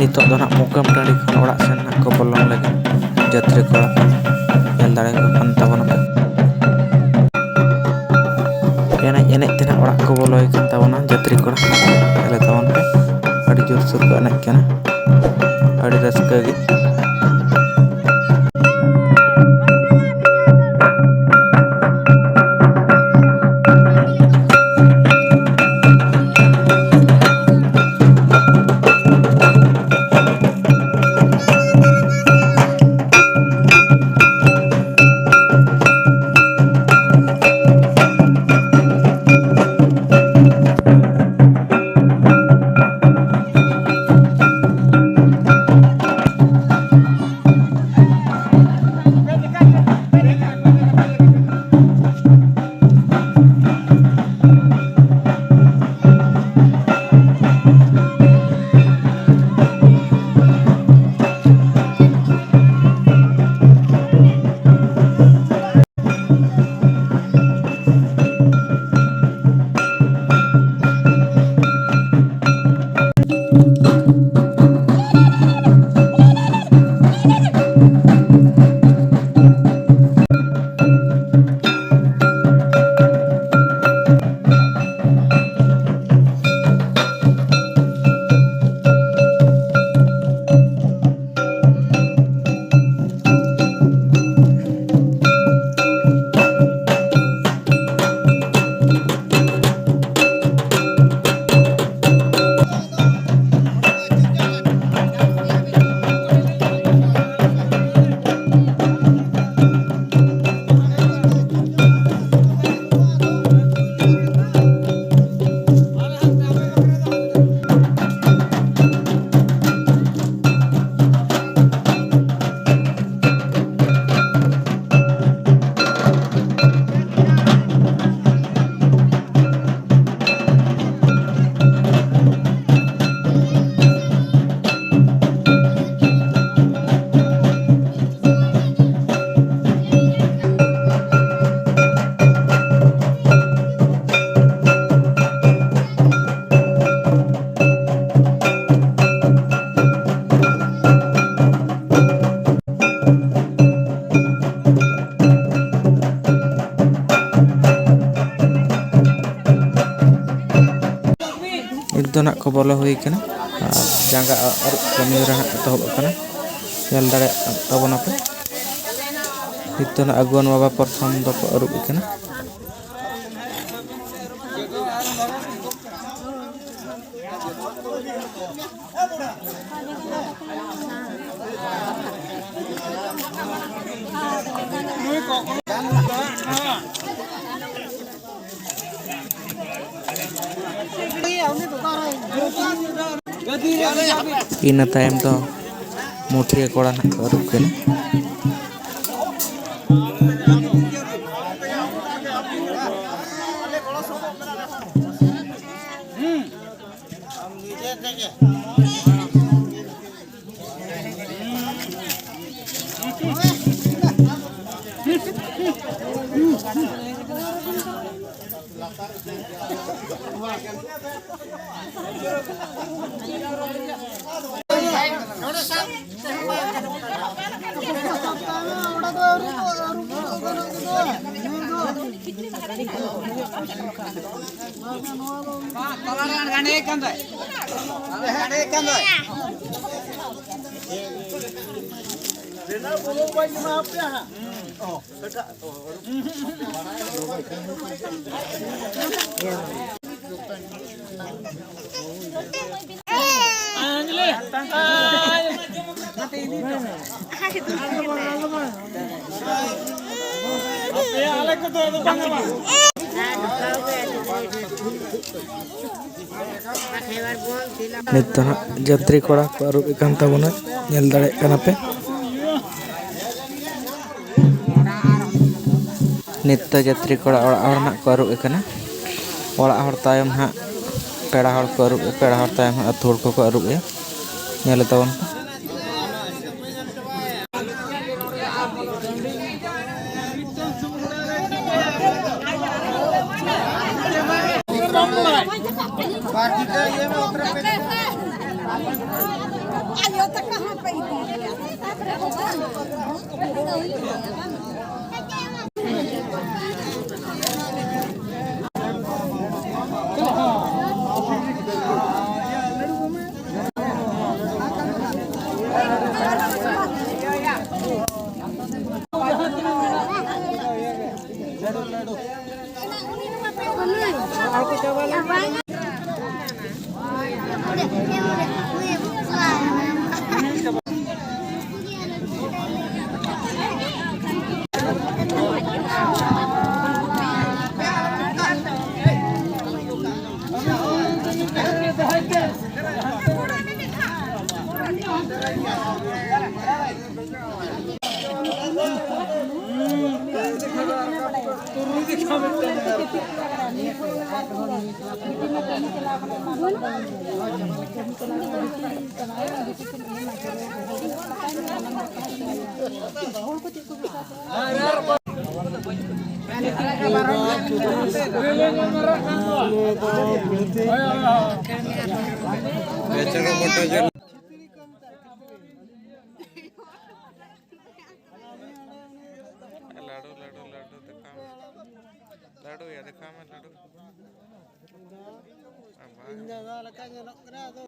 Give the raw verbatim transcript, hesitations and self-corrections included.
ᱱᱤᱛᱚᱜ ᱫᱚ ᱱᱟᱦᱟᱜ ᱢᱩᱠᱟᱹᱢ ᱴᱟᱺᱰᱤ ᱠᱷᱚᱱ ᱚᱲᱟᱜ ᱥᱮᱱ ᱱᱟᱦᱟᱜ ᱠᱚ ᱵᱚᱞᱚᱱ ᱞᱟᱹᱜᱤᱫ ᱡᱟᱹᱛᱨᱤ ᱠᱚᱲᱟ ᱠᱚ ᱧᱮᱞ ᱫᱟᱲᱮᱭᱟᱠᱚ ᱠᱟᱱ ᱛᱟᱵᱚᱱᱟ ᱯᱮ᱾ ᱮᱱᱮᱡ ᱮᱱᱮᱡ ᱛᱮ ᱱᱟᱦᱟᱜ ᱚᱲᱟᱜ ᱠᱚ ᱵᱚᱞᱚᱭ ᱠᱟᱱ ᱛᱟᱵᱚᱱᱟ ᱡᱟᱹᱛᱨᱤ ᱠᱚᱲᱟ᱾ ᱧᱮᱞᱮ ᱛᱟᱵᱚᱱ ᱯᱮ, ᱟᱹᱰᱤ ᱡᱳᱨᱥᱳᱨ ᱠᱚ ᱮᱱᱮᱡ ᱠᱟᱱᱟ, ᱟᱹᱰᱤ ᱨᱟᱹᱥᱠᱟᱹ ᱜᱮ᱾ ᱠᱚ ᱵᱚᱞᱚ ᱦᱩᱭ ᱠᱟᱱᱟ ᱟᱨ ᱡᱟᱸᱜᱟ ᱟᱹᱨᱩᱵ ᱠᱟᱹᱢᱤ ᱦᱚᱨᱟ ᱦᱟᱸᱜ ᱮᱛᱚᱦᱚᱵ ᱟᱠᱟᱱᱟ᱾ ᱧᱮᱞ ᱫᱟᱲᱮᱭᱟᱜ ᱛᱟᱵᱚᱱᱟᱯᱮ, ᱱᱤᱛᱚᱜ ᱱᱟᱜ ᱟᱹᱜᱩᱣᱟᱹᱱ ᱵᱟᱵᱟ ᱯᱨᱚᱛᱷᱚᱢ ᱫᱚᱠᱚ ᱟᱹᱨᱩᱵ ᱠᱟᱱᱟ᱾ ᱤᱱᱟᱹ ᱛᱟᱭᱚᱢ ᱫᱚ ᱢᱩᱴᱷᱤᱭᱟᱹ ᱠᱚᱲᱟ ᱱᱟᱜ ᱠᱚ ᱟᱹᱨᱩᱵ ᱠᱤᱱᱟ᱾ ᱱᱤᱛ ᱫᱚ ᱦᱟᱸᱜ ᱡᱟᱛᱨᱤ ᱠᱚᱲᱟ ᱠᱚ ᱟᱹᱨᱩᱵ ᱮ ᱠᱟᱱ ᱛᱟᱵᱚᱱᱟ, ᱧᱮᱞ ᱫᱟᱲᱮᱭᱟᱜ ᱠᱟᱱᱟ ᱯᱮ᱾ ᱱᱤᱛ ᱫᱚ ᱡᱟᱛᱨᱤ ᱠᱚᱲᱟ ᱚᱲᱟᱜ ᱦᱚᱲ ᱱᱟᱜ ᱠᱚ ᱟᱹᱨᱩᱵ ᱮ ᱠᱟᱱᱟ᱾ ᱚᱲᱟᱜ ᱦᱚᱲ ᱛᱟᱭᱚᱢ ᱦᱟᱸᱜ ᱯᱮᱲᱟ ᱦᱚᱲ ᱠᱚ ᱟᱹᱨᱩᱵ ᱮ, ᱯᱮᱲᱟ ᱦᱚᱲ ᱛᱟᱭᱚᱢ ᱦᱟᱸᱜ ᱟᱹᱛᱩ ᱦᱚᱲ ᱠᱚᱠᱚ ᱟᱹᱨᱩᱵ ᱮ᱾ ᱧᱮᱞ ᱛᱟᱵᱚᱱ ᱯᱮ᱾ ᱞᱟᱹᱰᱩ, ᱞᱟᱹᱰᱩ, ᱞᱟᱹᱰᱩ ᱫᱮᱠᱷᱟᱣ ᱢᱮ᱾ ᱞᱟᱹᱰᱩ ᱭᱟ, ᱫᱮᱠᱷᱟᱣ ᱢᱮ, ᱞᱟᱹᱰᱩ᱾ ᱤᱧ ᱫᱟᱫᱟ ᱞᱮᱠᱟ ᱧᱮᱞᱚᱜ ᱠᱟᱱᱟ, ᱟᱫᱚ